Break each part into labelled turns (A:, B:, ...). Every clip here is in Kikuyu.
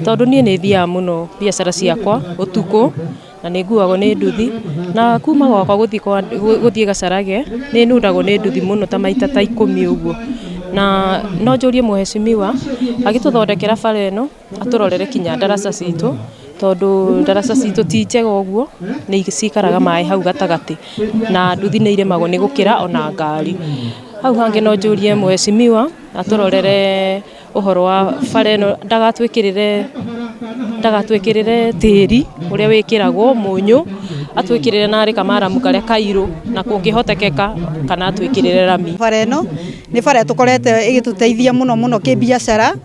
A: Tondũ niĩ nĩ thiaga mũno biacara ciakwa ũtukũ na nĩ nguagwo nĩ nduthi na kuma gwakwa gũthiĩ Gacarage nĩ nundagwo nĩ nduthi mũno ta maita ta 10 ũguo. Na no njũrie mheshimiwa agĩtũthondekera bara ĩno atũrorere kinya ndaraca citũ, tondũ ndaraca citũ ti njega ũguo, nĩ cikaraga maĩ hau gatagatĩ na nduthi nĩ iremagwo nĩ gũkĩra ona ngari. Hau hangĩ no njũrie mheshimiwa atũrorere ũhoro wa bara ĩno, ndagatwĩkĩrĩre tĩri ũrĩa wĩkĩragwo mũnyũ, atwĩkĩrĩre narĩ kamaramu karĩa kairũ na kũngĩhotekeka kana atwĩkĩrĩre rami.
B: Bara ĩno nĩ bara tũkorete ĩgĩtũteithia mũno mũno kĩbiacara,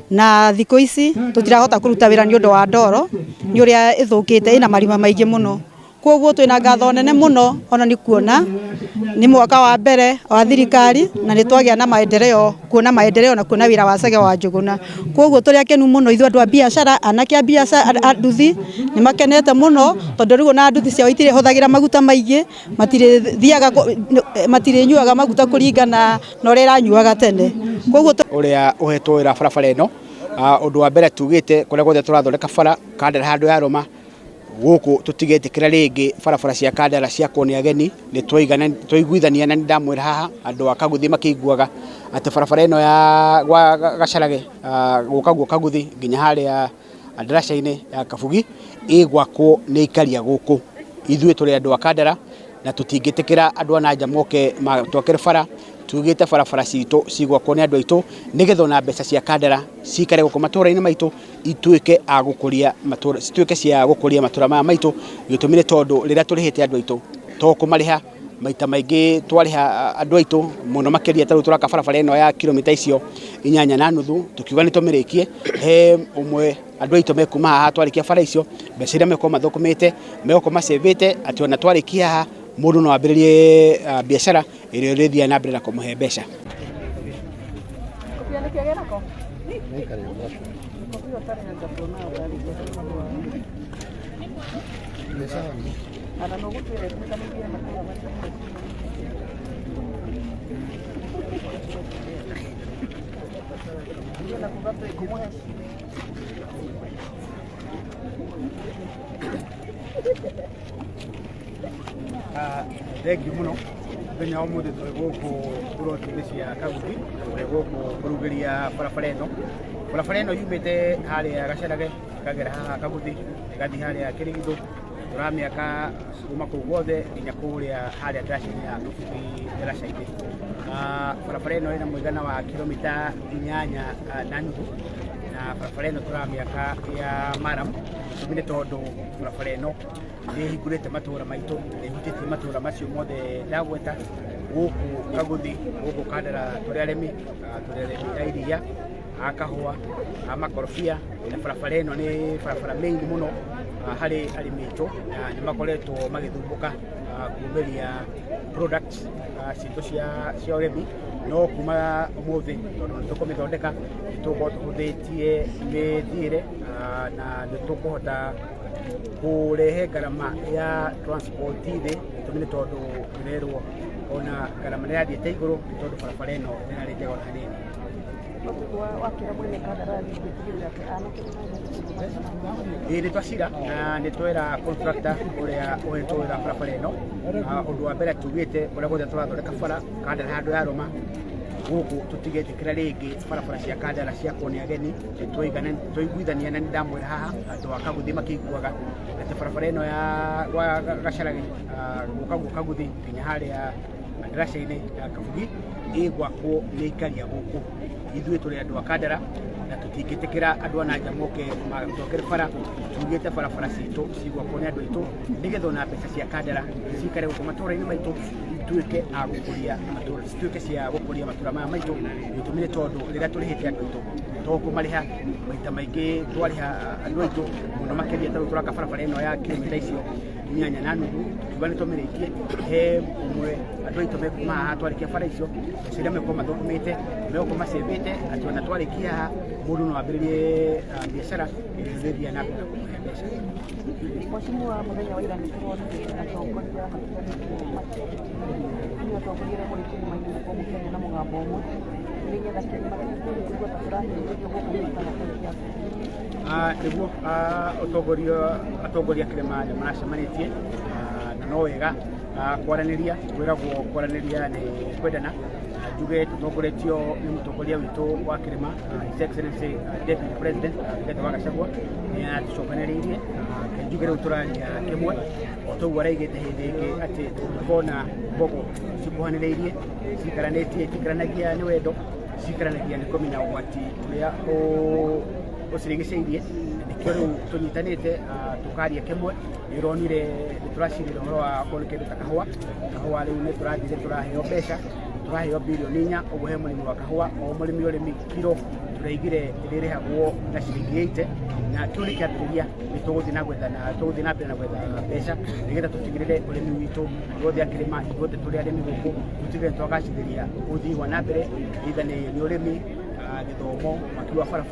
B: na thikũ ici tũtirahota kũruta wĩra nĩ ũndũ wa ndoro, nĩ ũrĩa ĩthũkĩte, ĩna marima maingĩ mũno. Koguo twĩna ngatho nene mũno ona nĩ kuona nĩ mwaka wa mbere wa thirikari na nĩ twagĩa na maendeleo, kuona maendeleo na kuona wĩra wa Chege wa Njũgũna. Koguo tũrĩ akenu mũno ithuĩ andũ a biacara, anake a biacara, a nduthi nĩ makenete mũno tondũ rĩu ona nduthi ciao itirĩhũthagĩra maguta maingĩ, matirĩthiaga matirĩnyuaga maguta kũringana na ũrĩa ĩranyuaga tene. Koguo
C: ũrĩa ũhetwo wĩra barabara ĩno, ũndũ wa mbere tugĩte kũrĩa guothe tũrathondeka bara Kandara handũ ya Roma, gũkũ tũtigetĩkĩra rĩngĩ barabara cia Kandara ciakwo nĩ ageni. Nĩ twaiguithania na nĩ ndamwĩra haha andũ a Kaguthi makĩiguaga atĩ barabara ĩno ya gwa Gacarage, gũka guo Kaguthi nginya harĩa ndaraca-inĩ ya Kabugi ĩgwakwo nĩ aikari a gũkũ. Ithuĩ tũrĩ andũ a Kandara na tũtingĩtĩkĩra andũ a nanja moke matwakĩre bara. Tugĩte barabara citũ cigwakwo nĩ andũ aitũ nĩgetha ona mbeca cia Kandara cikare gũkũ matũra-inĩ maitũ, ituĩke a gũkũria matũra, cituĩke cia gũkũria matũra maya maitũ. Gĩtũmi nĩ tondũ rĩrĩa tũrĩhĩte andũ aitũ to kũmarĩha maita maingĩ, twarĩha andũ aitũ mũno makĩria. Ta rĩu tũraka barabara ĩno ya kilomita icio 8.5, tũkiuga nĩ tũmĩrĩkie, he ũmwe andũ aitũ mekuma haha twarĩkia bara icio, mbeca iria megũkorwo mathũkũmĩte megũkorwo macĩvĩte atĩ ona twarĩkia haha mũndũ no ambĩrĩrie biacara ĩrĩa ĩrĩthiaga na mbere na kũmũhe mbeca. Thengiũ mũno. Mũthenya wa ũmũthĩ tũrĩ gũkũ ploti-inĩ cia Kaguthi, tũrĩ gũkũ kũrugũria barabara ĩno. Barabara ĩno yumĩte harĩa Gacarage, ĩkagera haha Kaguthi, ĩgathiĩ harĩa Kĩrigithũ. Tũramĩaka kuma kũu guothe nginya kũrĩa harĩa ndaraca-inĩ ya Kabugi ndaraca-inĩ. Barabara ĩno ĩna mũigana wa kilomita 8.5, na barabara ĩno tũramĩaka ya maram. Gĩtũmi nĩ tondũ barabara ĩno nĩ ĩhingũrĩte matũra maitũ, nĩ ĩhutĩtie matũra macio mothe ndagweta, gũkũ Kaguthi, gũkũ Kandara tũrĩ arĩmi, tũrĩ arĩmi a iria, a kahũa, a makorobia, na barabara ĩno nĩ barabara main mũno harĩ arĩmi aitũ, na nĩ makoretwo magĩthumbũka kumĩria products citũ cia ũrĩmi. No kuma ũmũthĩ tondũ nĩ tũkũmĩthondeka, nĩ tũgũkorwo tũhũthĩtie mĩthiĩre na nĩ tũkũhota kũrehe ngarama ya transport thĩ. Gĩtũmi nĩ tondũ ndĩrerwo ona ngarama nĩ yathiĩte igũrũ nĩ tondũ barabara ĩno ndĩrarĩ njega ona hanini. Ĩĩ nĩ twacira na nĩ twera contractor ũrĩa ũhetwo wĩra barabara ĩno. Ũndũ wa mbere tugĩte kũrĩa guothe tũrathondeka bara Kandara handũ ya Roma, gũkũ tũtigetĩkĩra rĩngĩ barabara cia Kandara ciakwo nĩ ageni. Nĩ twaiguithania na nĩ ndamwĩra haha andũ a Kaguthi makĩiguaga atĩ barabara ĩno ya gwa Gacarage, gũka guo Kaguthi nginya harĩa ndaraca-inĩ ya Kabugi ĩgwakwo nĩ aikari a gũkũ. Ithuĩ tũrĩ andũ a Kandara na tũtingĩtĩkĩra andũ a nanja moke matwakĩre bara. Tugĩte barabara citũ cigwakwo nĩ andũ aitũ nĩgetha ona mbeca cia Kandara cikare gũkũ matũra-inĩ maitũ, ituĩke a gũkũria matũra, cituĩke cia gũkũria matũra maya maitũ. Gĩtũmi nĩ tondũ rĩrĩa tũrĩhĩte andũ aitũ to kũmarĩha maita maingĩ, twarĩha andũ aitũ mũno makĩria. Ta rĩu tũraka barabara ĩno ya kilomita icio 8.5, tukiuga nĩ tũmĩrĩkie, he ũmwe andũ aitũ mekuma haha twarĩkia bara icio, mbeca iria megũkorwo mathũkũmĩte megũkorwo macĩvĩte atĩ ona twarĩkia haha mũndũ no ambĩrĩrie biacara ĩrĩa ĩrĩthiaga na mbere na kũmũhe mbeca.
D: Mheshimiwa, mũthenya wa ira nĩ tũronire atongoria matiganĩte, nĩ atongoria arĩa mũrĩ kĩrĩma-inĩ mũkorwo mũkĩaria na mũgambo ũmwe nĩgetha kĩrĩma kĩu kũigua ta tũrahinyĩrĩrio gũkũ gĩtaga kĩa
C: Nĩguo ũtongoria atongoria kĩrĩma nĩ maracemanĩtie, na no wega kwaranĩria, kwĩragwo kwaranĩria nĩ kwendana. Na njuge tũtongoretio nĩ mũtongoria witũ wa kĩrĩma, His Excellency Deputy President Rigathĩ wa Gachagua, nĩ atũcokanĩrĩirie. Njuge rĩu tũraria kĩmwe o toguo araigĩte hĩndĩ ĩngĩ atĩ tũngĩkona mbogo cikuhanĩrĩirie cikaranĩtie, itikaranagia nĩ wendo, cikaranagia nĩ kũmenya ũgwati ũrĩa ũcirigicĩirie. Nĩkĩo rĩu tũnyitanĩte, tũkaria kĩmwe. Nĩ ũronire nĩ tũracirĩra ũhoro wa okorwo nĩ kĩndũ ta kahũa. Kahũa rĩu nĩ tũrathire tũraheo mbeca, tũraheo 4 bilioni, ũguo he mũrĩmi wa kahũa, o mũrĩmi ũrĩmi kiro tũraigire ĩrĩrĩhagwo na ciringi 80, na kĩu nĩ kĩambĩrĩria. Nĩ tũgũthiĩ na gwetha na tũgũthiĩ na mbere na gwetha mbeca nĩgetha tũtigĩrĩre ũrĩmi witũ ithuothe akĩrĩma, ithuothe tũrĩ arĩmi gũkũ, tũtigĩrĩre nĩ twagacĩrithia ũthii wa na mbere, either nĩ ũrĩmi, gĩthomo, waki wa barabara.